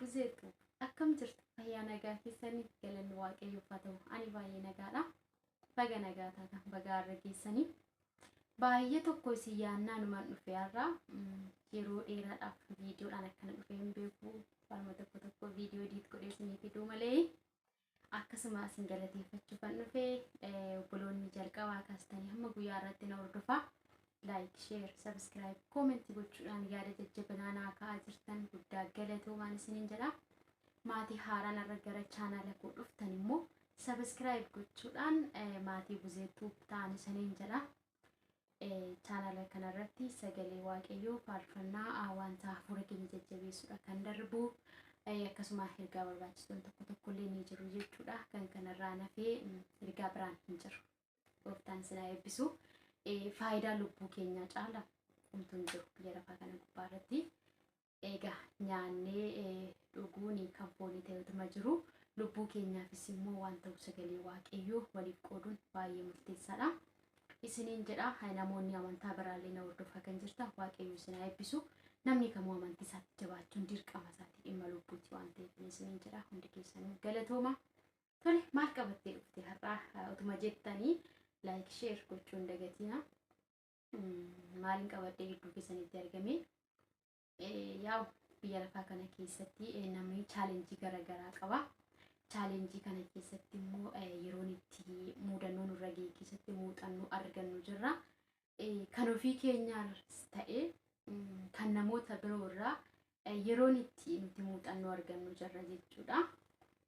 Buzeetu akkam jirtu? Fayyaa nagaa keessanii? Galanni Waaqayyoof haa ta'u, ani baay'ee nagaadha. Baga nagaa taatan, baga har'a geessanii. Baay'ee tokko isin yaannaa numaan dhufe har'a. Yeroo dheeraadhaaf viidiyoodhaan akkana dhufee hin beeku. Waanuma tokko tokko viidiyoo ediit godhee isinii fiduu malee. Akkasuma isin galateeffachuufan dhufe. Obboloonni jalqabaa kaastanii hamma guyyaa irratti na hordofaa. Like, share, subscribe, comment gochuudhaan yaada jajjabinaa naa ka'aa jirtan guddaa galatoomaan isiniin jedha. Maatii haaraan irra gara chaanaala koo dhuftan immoo subscribe gochuudhaan maatii Buzeetuu ta'an isiniin jedha. Chaanaala kanarratti sagalee Waaqayyoo, faarfannaa, wanta hafuura keenya jajjabeessudha kan darbu. Akkasuma ergaa barbaachisoon tokko tokkollee ni jiru jechuudha. Kan kanarraa nafee ergaa biraan hin jiru. Gooftaan isin haa eebbisu. Faayidaa lubbuu keenyaa caala homtuu hin jiru biyya lafaa kana gubbaa irratti. Egaa nyaannee dhuguun kan foonii ta'etuma jiru. Lubbuu keenyaafis immoo waan ta'u sagalee Waaqayyoo waliif qooduun baay'ee murteessaadha. Isiniin jedha, namoonni amantaa biraallee na hordofaa kan jirtan, Waaqayyo isin haa eebbisu. Namni kamuu amantii isaatti jabaachuun dirqama isaati, dhimma lubbuuti waan ta'eef isiniin jedha, hundi keessanuu galatooma. Tole, maal qabattee dhufte har'aa utuma jettanii, like, share gochuun dagatina. Maaliin qabadhee gidduu keessanitti argame? Yaa'u, biyya lafaa kana keessatti namni challenge garaagaraa qaba. Challenge kana keessatti immoo yeroon itti mudannoo nurra ga'e keessatti muuxannoo argannu jirra. Kan ofii keenyaas ta'e kan namoota biroo irraa yeroon itti nuti muuxannoo argannu jirra jechuudha.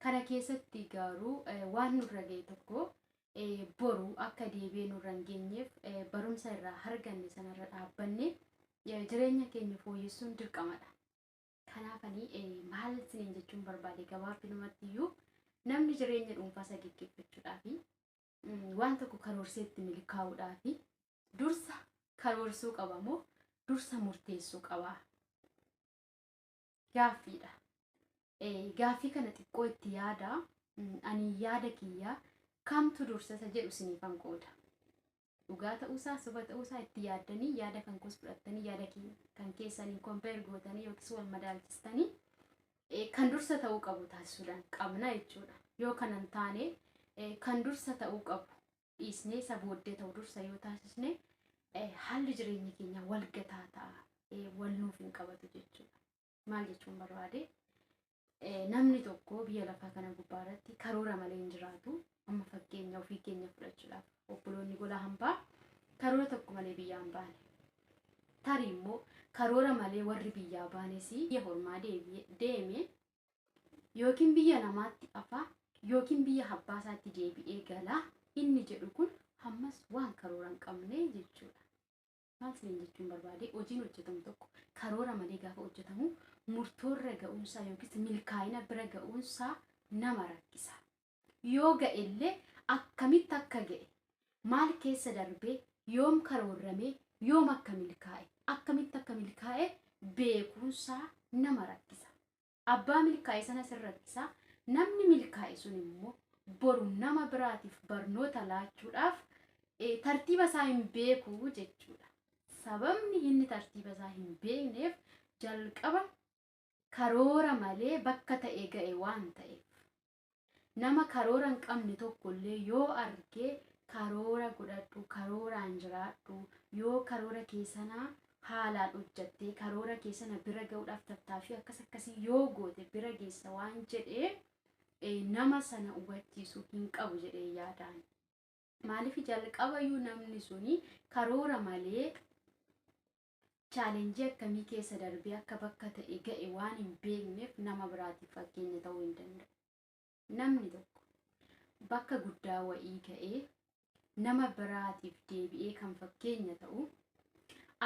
Kana keessatti garuu waan nurra ga'e tokko boru akka deebi'ee nurra hin geenyeef barumsa irraa arganne sanarra dhaabbanne jireenya keenya fooyyessuun dirqamadha. Kanaafanii maal isiniin jechuun barbaade, gabaabinumatti iyyuu namni jireenya dhuunfaa isaa geggeeffachuudhaaf, waan tokko karoorsee itti milkaa'uudhaaf, dursa karoorsuu qaba moo dursa murteessuu qaba? Gaaffiidha. Gaaffii kana xiqqoo itti yaada. Ani yaada kiyyaa kamtu dursa isa jedhu isiniifan qooda. Dhugaa ta'uusaa, soba ta'uusaa itti yaaddanii, yaada kan koos fudhattanii, yaada kan keessanii compare gootanii yookiis wal madaalchistanii kan dursa ta'uu qabu taasisuudhaan qabna jechuudha. Yoo kana hin taane, kan dursa ta'uu qabu dhiisnee isa booddee ta'u dursa yoo taasisne, haalli jireenya keenya wal gataa ta'a. Wal nuuf hin qabatu jechuudha. Maal jechuun barbaade? Namni tokko biyya lafaa kana gubbaa irratti karoora malee hin jiraatu. Amma fakkeenya ofii keenya fudhachuudhaaf, obboloonni gola hambaa karoora tokko malee biyyaa hin baane. Tarii immoo karoora malee warri biyyaa baanes biyya hormaa deeme yookiin biyya namaatti afaa yookiin biyya abbaa isaatti deebi'ee galaa inni jedhu kun hammas waan karoora hin qabne jechuudha. Maal isiniin jechuun barbaade? Hojiin hojjetamu tokko karoora malee gaafa hojjetamu murtoorra ga'uunsaa yookiis milkaa'ina bira ga'uunsaa nama rakkisa. Yoo ga'ellee akkamitti akka ga'e, maal keessa darbee, yoom karoorramee, yoom akka milkaa'e, akkamitti akka milkaa'e beekuunsaa nama rakkisa. Abbaa milkaa'e sana sin rakkisa. Namni milkaa'e sun immoo boru nama biraatiif barnoota laachuudhaaf tartiiba isaa hin beeku jechuudha. Sababni inni tartiiba isaa hin beekneef jalqaba karoora malee bakka ta'e ga'e waan ta'eef. Nama karoora hin qabne tokkollee yoo argee, "Karoora godhadhu, karooraan jiraadhu, yoo karoora keessanaa haalaan hojjattee karoora keessana bira ga'uudhaaf tattaaffii akkas akkasii yoo goote bira geessa" waan jedhee nama sana hubachiisu hin qabu jedhee yaadaan. Maaliif? Jalqabayyuu namni suni karoora malee challenge akkamii keessa darbee akka bakka ta'e ga'e waan hin beekneef nama biraatiif fakkeenya ta'uu hin danda'u. Namni tokko bakka guddaa wa'ii ga'ee nama biraatiif deebi'ee kan fakkeenya ta'u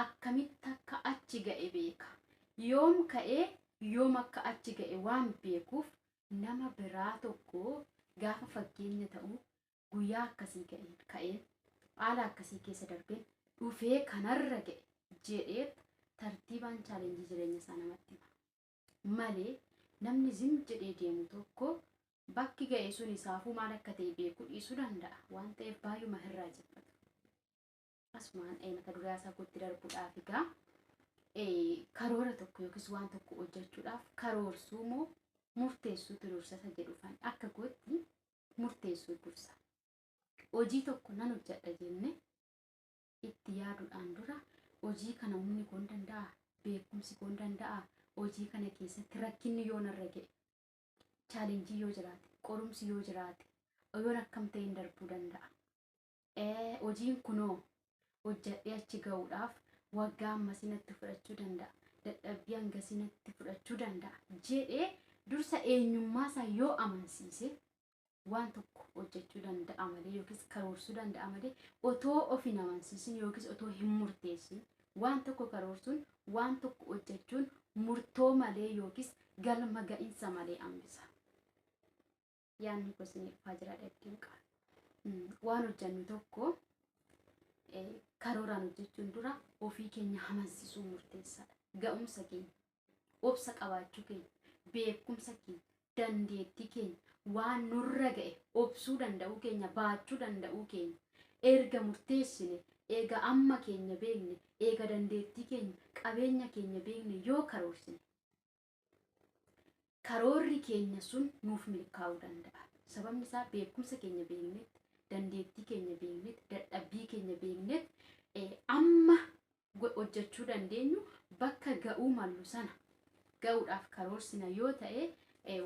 akkamitti akka achi ga'e beeka. Yoom ka'ee yoom akka achi ga'e waan beekuuf, nama biraa tokko gaafa fakkeenya ta'u, "Guyyaa akkasii ka'ee haala akkasii keessa darbeen dhufee kanarra ga'e" jedhee tartiibaan challenge jireenya isaa namatti hima. Malee Namni zim jedhee deemu tokko bakki ga'e sun isaafuu maal akka ta'e beekuu dhiisuu danda'a. Waan ta'eef baay'uma hin raajeffatu. Asumaan mata duree isaa kootti darbuudhaaf egaa karoora tokko yookiis waan tokko hojjechuudhaaf karoorsuu moo murteessuutu dursa isa jedhuufan akka kootti murteessuu dursa. Hojii tokko nan hojjedha jenne itti yaaduudhaan dura hojii kana humni koo hin danda'a, beekumsi koo hin danda'a, hojii kana keessatti rakkinni yoo narra ga'e, challenge yoo jiraate, qorumsi yoo jiraate, yoon akkam ta'een darbuu danda'a. Hojiin kunoo hojjedhee achi ga'uudhaaf waggaa ammasii natti fudhachuu danda'a, dadhabbii hangasii natti fudhachuu danda'a jedhee dursa eenyummaa isaa yoo amansiise waan tokko hojjechuu danda'a malee yookiis karoorsuu danda'a malee otoo of hin amansiisin yookiis otoo hin murteessin waan tokko karoorsuun waan tokko hojjechuun murtoo malee yookiis galma ga'iinsa malee hambisa. Yaadni koo isiniif dhufaa jira dhaggeeffadhaa qaba. Waan hojjennu tokko karooraan hojjechuun dura ofii keenya amansiisuun murteessaadha. Ga'umsa keenya, obsa qabaachuu keenya, beekumsa keenya, dandeettii keenya, waan nurra ga'e obsuu danda'uu keenya, baachuu danda'uu keenya erga murteessine, eega amma keenya beekne, eega dandeettii keenya, qabeenya keenya beekne yoo karoorsine karoorri keenya sun nuuf milkaa'uu danda'a. Sababni isaa beekumsa keenya beeknetti, dandeettii keenya beeknetti, dadhabbii keenya beeknetti amma hojjechuu dandeenyu bakka ga'uu mallu sana ga'uudhaaf karoorsina yoo ta'e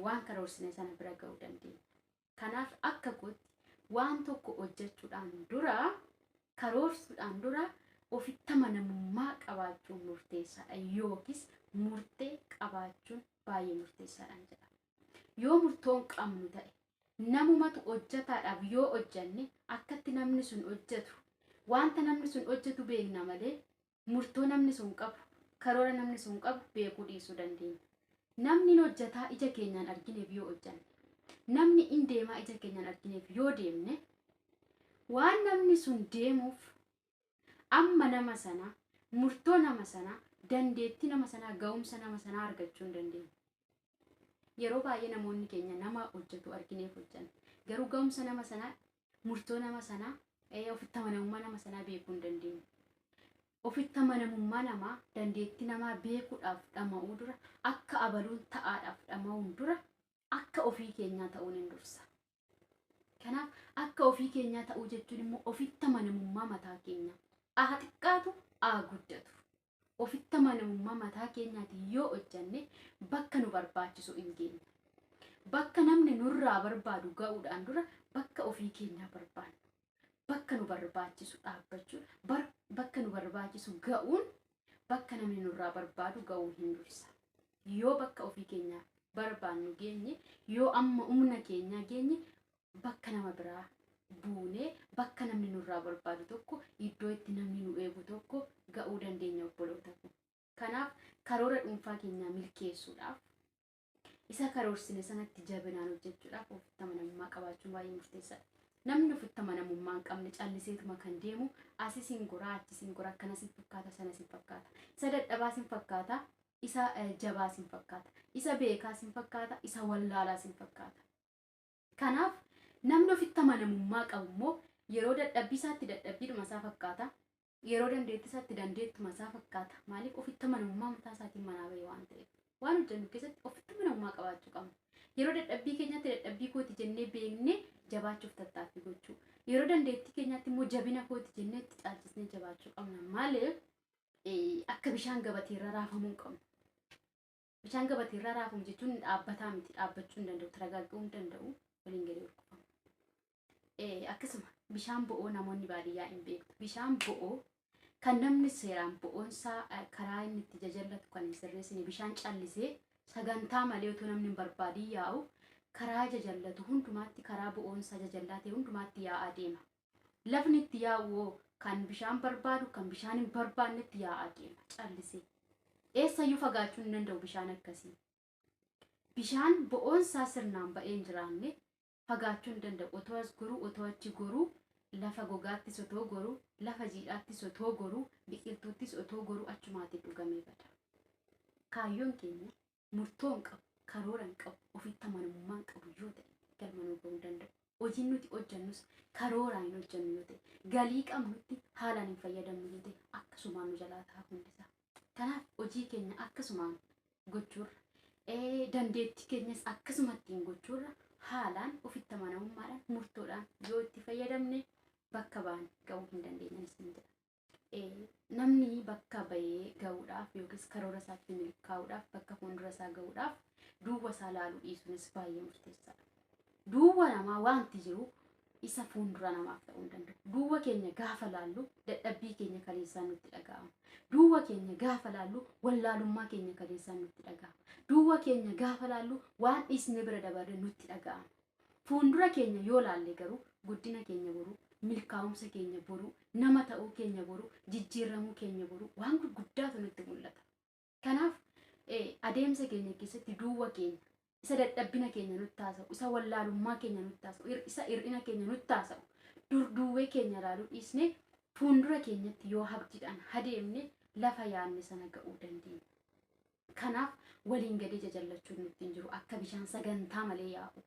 waan karoorsine sana bira ga'uu dandeenya. Kanaaf akka kootti waan tokko hojjechuudhaan dura karoorsuudhaan dura ofitti amanamummaa qabaachuun murteessaadha yookiis murtee qabaachuun baay'ee murteessaadha jedha. Yoo murtoo hin qabnu ta'e namumatu hojjetaadhaaf yoo hojjenne akkatti namni sun hojjetu wanta namni sun hojjetu beekna malee murtoo namni sun qabu karoora namni sun qabu beekuu dhiisuu dandeenya. Namni hojjetaa ija keenyaan argineef yoo hojjenne namni in deemaa ija keenyaan argineef yoo deemne waan namni sun deemuuf amma nama sana murtoo nama sana dandeettii nama sanaa ga'umsa nama sanaa argachuu hin dandeenyu. Yeroo baay'ee namoonni keenya nama hojjetu argineef hojjenna. Garuu ga'umsa nama sanaa murtoo nama sanaa ofitti amanamummaa nama sanaa beekuu hin dandeenyu. Ofitti amanamummaa namaa dandeettii namaa beekuudhaaf dhama'uu dura akka abaluun ta'aadhaaf dhama'uun dura akka ofii keenyaa ta'uun hin dursa. Kanaaf akka ofii keenyaa ta'uu jechuun immoo ofitti amanamummaa mataa keenyaa haa xiqqaatu haa guddatu. Ofitti amanamummaa mataa keenyaatiin yoo hojjenne bakka nu barbaachisu hin geenye. Bakka namni nurraa barbaadu ga'uudhaan dura bakka ofii keenyaa barbaannu. Bakka nu barbaachisu dhaabbachuu, bakka nu barbaachisu ga'uun bakka namni nurraa barbaadu ga'uu hin dursa. Yoo bakka ofii keenyaa barbaannu geenye, yoo amma humna keenyaa geenye bakka nama biraa buunee bakka namni nurraa barbaadu tokko iddoo itti namni nu eegu tokko ga'uu dandeenya obboloota koo. Kanaaf karoora dhuunfaa keenyaa milkeessuudhaaf isa karoorsine sanatti jabinaan hojjechuudhaaf ofitti amanamummaa qabaachuun baay'ee murteessaadha. Namni ofitti amanamummaa hin qabne calliseetuma kan deemu asis hin goraa achis hin goraa akkanas hin fakkaata sanas hin fakkaata. Isa dadhabaas hin fakkaata isa jabaas hin fakkaata isa beekaas hin fakkaata isa wallaalaas hin fakkaata. Kanaaf namni ofitti amanamummaa qabu immoo yeroo dadhabbii isaatti dadhabbiidhuma isaa fakkaata. Yeroo dandeettii isaatti dandeettuma isaa fakkaata. Maaliif ofitti amanamummaa mataa isaatiin manaa bahe waan ta'eef. Waan hojjennu keessatti ofitti amanamummaa qabaachuu qabna. Yeroo dadhabbii keenyatti dadhabbii kooti jennee beeknee jabaachuuf tattaaffii gochuu. Yeroo dandeettii keenyatti immoo jabina kooti jennee itti caalchisnee jabaachuu qabna. Maaliif akka bishaan gabateerra raafamuu hin qabnu. Bishaan gabateerra raafamu jechuun dhaabbataa miti. Dhaabbachuu hin danda'u. Taragaaga'uu hin danda'u. Waliin gadi hurgufama. Akkasuma bishaan bo'oo namoonni baadiyyaa hin beektu. Bishaan bo'oo kan namni seeraan bo'oonsaa karaa inni itti jajallatu kan hin sirreessine bishaan callisee sagantaa malee otoo namni hin barbaadin yaa'u karaa jajallatu hundumaatti karaa bo'oonsaa jajallaa ta'e hundumaatti yaa'aa deema. Lafni itti yaa'u kan bishaan barbaadu kan bishaan hin barbaannetti yaa'aa deema callisee. Eessayyuu fagaachuu hin danda'u bishaan akkasii. Bishaan bo'oonsaa sirnaan ba'ee hin jiraanne fagaachuu hin danda'u. Otoo as goruu, otoo achi goruu, lafa gogaattis otoo goruu, lafa jiidhaattis otoo goruu, biqiltuuttis otoo goruu achumaatti dhugamee bada. Kaayyoon keenya murtoo hin qabu. karoora hin qabu, ofitti amanamummaa hin qabu yoo ta'e galma nuu ga'uu hin danda'u. Hojiin nuti hojjennus karooraan hin hojjennu yoo ta'e, galii qabnutti haalaan hin fayyadamnu yoo ta'e akkasumaan nu jalaa ta'a hundisaa. Kanaaf hojii keenya akkasumaan gochuurra, dandeettii keenyas akkasumatti hin gochuurra haalaan ofitti amanamummaadhaan murtoodhaan yoo itti fayyadamne bakka ba'an ga'uu hin dandeenyan isin jedha. Namni bakka ba'ee ga'uudhaaf yookiis karoora isaatti milkaa'uudhaaf bakka fuuldura isaa ga'uudhaaf duwwa isaa laaluu dhiisuunis baay'ee murteessaadha. Duwwa namaa wanti jiru isa fuuldura namaaf ta'uu hin danda'u. Duwwa keenya gaafa laallu dadhabbii keenya kaleessaan nutti dhaga'ama. Duwwa keenya gaafa laallu wallaalummaa keenya kaleessaan nutti dhaga'ama. Duwwa keenya gaafa laallu waan dhiisne bira dabarre nutti dhaga'ama. Fuuldura keenya yoo laalle garuu guddina keenya boruu, milkaa'umsa keenya boruu, nama ta'uu keenya boruu, jijjiiramuu keenya boruu waan gurguddaatu nutti mul'ata. Kanaaf adeemsa keenya keessatti duwwa keenya isa dadhabbina keenya nutti haasa'u, isa wallaalummaa keenya nutti haasa'u, isa hir'ina keenya nutti haasa'u, durduuwwee keenya ilaaluu dhiisne fuuldura keenyatti yoo abdiidhaan adeemne lafa yaadne sana ga'uu dandeenya. Kanaaf waliin gadee jajallachuun nutti hin jiru akka bishaan sagantaa malee yaa'u.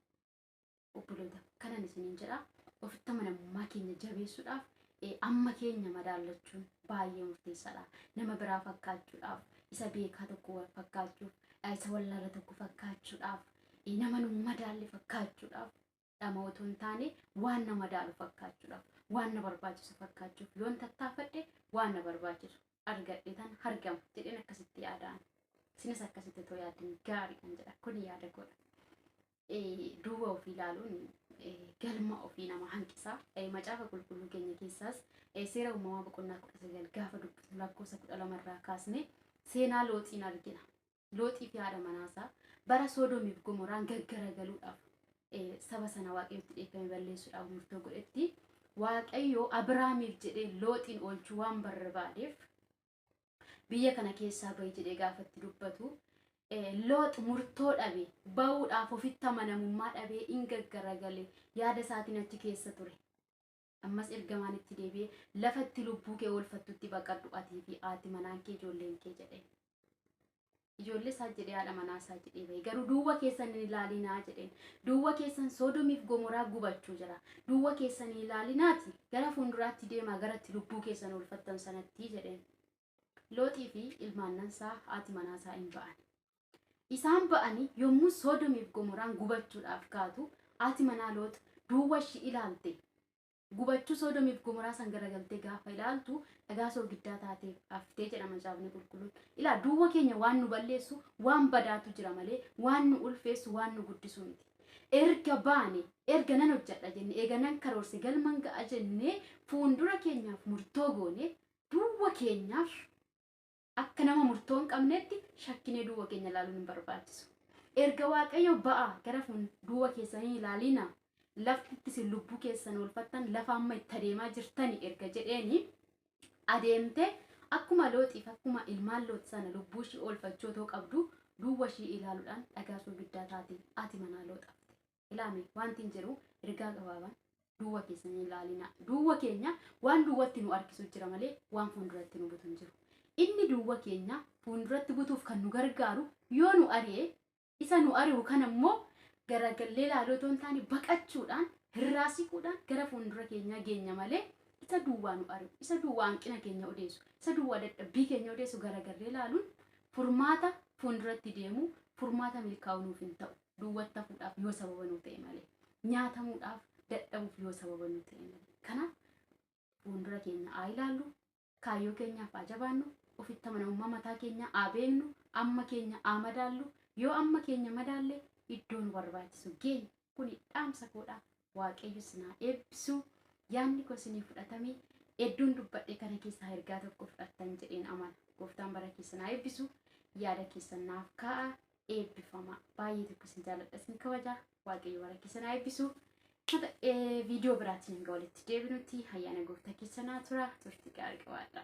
Obboloota kanan isiniin jedha ofitti amanamummaa keenya jabeessuudhaaf amma keenya madaallachuun baay'ee murteessaadha. Nama biraa fakkaachuudhaaf, isa beekaa tokko fakkaachuuf, isa wallaala tokko fakkaachuudhaaf, nama nu madaalle fakkaachuudhaaf dhama otoo hin taane waan na madaalu fakkaachuudhaaf, waan na barbaachisu fakkaachuuf yoon tattaafadhe waan na barbaachisu argadhe tan argama jedheen akkasitti yaadaan. Isinis akkasitti otoo yaaddan gaarii kan jedha kun yaada godha. Duuba ofii ilaaluun galma ofii nama hanqisa. Macaafa qulqulluu keenya keessaas seera uumamaa boqonnaa 19 gaafa dubbisnu lakkoofsa 12 irraa kaasne seenaa Looxiin argina. Looxii fi haadha manaasaa bara Sodoomiif Gomoraan gaggaragaluudhaaf saba sana Waaqayyotti dheekkame balleessuudhaaf murtoo godhetti Waaqayyo Abiraamiif jedhee Looxiin oolchuu waan barbaadeef biyya kana keessaa bahi jedhee gaafatti dubbatu Loox murtoo dhabe ba'uudhaaf ofitti amanamummaa dhabee in gaggaragale yaada isaatiin achi keessa ture. Ammas ergamaan itti deebi'ee lafatti lubbuu kee oolfattutti baqadhu atii fi haati manaan kee ijoolleen kee jedhee. Ijoollee isaa jedhee haadha manaa isaa jedhee bahe garuu duwwa keessan hin ilaalinaa jedheen. Duwwa keessan Sodoomiif Gomoraa gubachuu jira. Duwwa keessan hin ilaalinaati gara fuulduraatti deemaa garatti lubbuu keessan oolfattan sanatti jedheen. Looxii fi ilmaannansaa haati manaa isaa hin ba'an. Isaan ba'anii yommuu Sodoomiif Gomoraan gubachuudhaaf kaatu haati manaa Loox duwwa ishii ilaalte. Gubachuu Sodoomiif Gomoraa san garagaltee gaafa ilaaltu dhagaa soogiddaa taatee haftee jedha macaafni qulqulluun. Ilaa duwwa keenya waan nu balleessu waan badaatu jira malee waan nu ulfeessu waan nu guddisu miti. Erga baane erga nan hojjedha jenne erga nan karoorse galman ga'a jennee fuuldura keenyaaf murtoo goone duwwa keenyaaf akka nama murtoo hin qabnetti shakkinee duwwa keenya ilaaluun hin barbaachisu. Erga Waaqayyo ba'a gara duwwa keessanii ilaalina lafti isin lubbuu keessan oolfattan lafa amma itti adeemaa jirtani erga jedheeni adeemte akkuma Looxiif akkuma ilmaan Loox sana lubbuu ishii oolfachuu otoo qabdu duwwa ishii ilaaluudhaan dhagaa soogiddaa taate haati manaa Loox hafte. Ilaame wanti hin jiru ergaa gabaabaan duwwa keessanii ilaalina. Duwwa keenya waan duwwatti nu harkisu jira malee waan fuulduratti nu butu hin jiru. Inni duwwa keenya fuulduratti butuuf kan nu gargaaru yoo nu ari'e isa nu ari'u kana immoo garagallee ilaaluu otoo hin taane baqachuudhaan hirraa siquudhaan gara fuuldura keenyaa geenya malee isa duwwaa nu ari'u isa duwwaa hanqina keenya odeessu isa duwwaa dadhabbii keenya odeessu garagallee ilaaluun furmaata fuulduratti deemu furmaata milkaa'uu nuuf hin ta'u duwwatti hafuudhaaf yoo sababa nu ta'e malee nyaatamuudhaaf dadhabuuf yoo sababa nu ta'e malee. Kanaaf fuuldura keenya haa ilaallu, kaayyoo keenyaaf haa jabaannu, ofitti amanamummaa mataa keenyaa haa beeknu, amma keenya haa madaallu. Yoo amma keenya madaalle iddoo nu barbaachisu geenya. Kuni dhaamsa koodha. Waaqayyo isin haa eebbisu. Yaadni koo isinii fudhatame hedduun dubbadhe kana keessaa ergaa tokko fudhattan jedheen amana. Gooftaan bara keessan haa eebbisu. Yaada keessan naaf kaa'a. Eebbifama. Baay'ee tokko isin jaalladha isin kabaja. Waaqayyo bara keessan haa eebbisu. Viidiyoo biraatiin hanga walitti deebinutti ayyaana gooftaa keessanaa tura. Turtii gaarii qabaadha.